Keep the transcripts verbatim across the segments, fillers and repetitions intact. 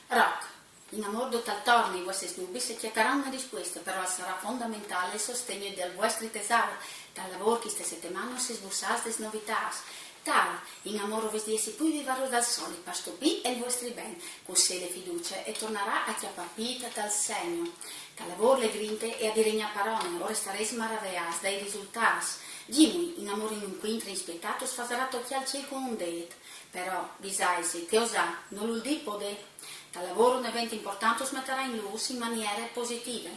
Roc, in amôr dut al torne, i vuestris dubis a cjataràn une rispueste, però al sarà fondamentâl il sostegno dal vuestri tesaur. Tal lavôr cheste setemane o sês bussâts des novitâts. Taur, in amôr o vês di jessi plui vivarôs dal solit par stupî il vuestri ben, cussì la fiducie e tornarà a cjapâ pît dal Segno. Tal lavôr la grinte e à di regnâ parone, o restarês maraveâts dai risultâts. Gimui, in amôr un incuintri inspietât us fasarà tocjâ il cîl cun un dêt. Però visaitsi che osâ nol vûl dî podê. Tal lavôr un event impuartant us metarà in lûs in maniere positive.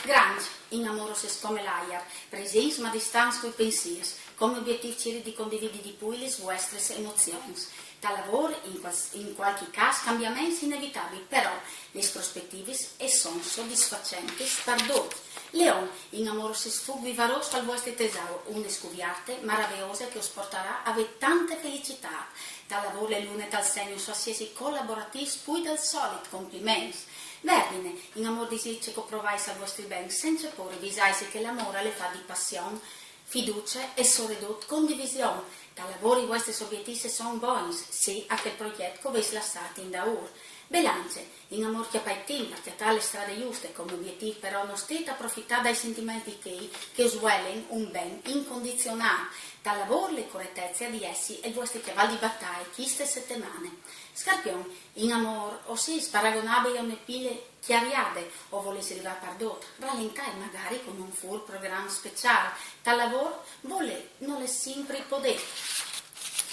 Granç, in amôr o sês come l'aiar, presints ma distants cui pensîrs. Come obietîf cirît di condividi di plui lis vuestris emozions. Tal lavôr, in, cual- in cualchi câs, cambiaments inevitabils, però lis prospetivis a son sodisfacentis par dut. Leon, in amôr o sês fûc vivarôs pal vuestri tesaur, une scuvierte maraveose che us puartarà a vê tante felicitât. Tal lavôr la lune tal Segno us fâs jessi colaboratîfs plui dal solit, compliments. Vergjine, in amôr disît ce che o provais al vuestri ben cence pôre, visaitsi che l'amôr al è fat di passion, fiducie e soredut condivision. Tal lavôr i vuestris obietîfs a son bogns, sì a chel progjet che o vês lassât indaûr. Belance, in amôr cjapait timp par cjatâ la strade juste, come obietîf però no stêt a profitâ dai sentiments di chei che us vuelen un ben incondizionât. Tal lavôr la curetece a à di jessi il vuestri cjaval di bataie cheste setemane. Scarpion, in amôr o sês paragonabei a une pile cjariade, o volês rivâ par dut, ralentait magari cun un fûr program speciâl. Tal lavôr volê nol è simpri podê.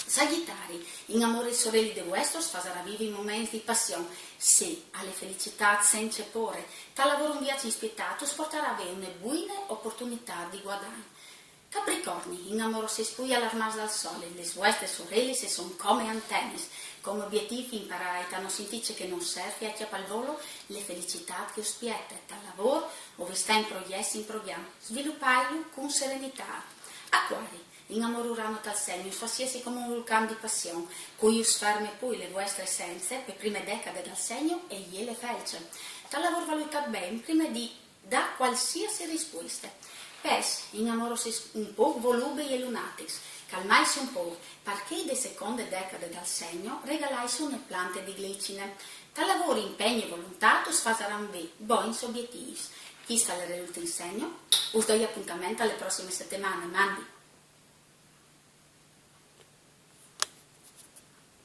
Sagjitari, in amôr il soreli dal vuestri us fasarà vivi moments di passion, sì a la felicitât cence pôre. Tal lavôr un viaç inspietât us puartarà a vê une buine oportunitât di guadagn. Capricorni, in amôr o sês plui alarmâts dal solit, lis vuestris orelis a son come antenis. Come obietîf imparait a no sintî ce che no us serf e a cjapâ il volo la felicitât che us spiete. Tal lavôr o vês tancj progjet in program, svilupailu cun serenitât. Acuari, in amôr Urano tal Segno us fâs jessi come un vulcan di passion, cui us ferme plui la vuestre essence. Pe prime decade dal Segno e je la Felce. Tal lavôr valutait ben prime di dâ cualsiasi rispueste. Pes, in amôr o sês un pôc volubei e lunatics, calmaitsi un pôc, parcè de seconde decade dal Segno regalaitsi une plante di glicine. Tal lavôr impegn e volontât us fasaran vê bogns obietîfs. Chest al jere l'ultin Segno, us doi apontament a la prossime setemane, mandi!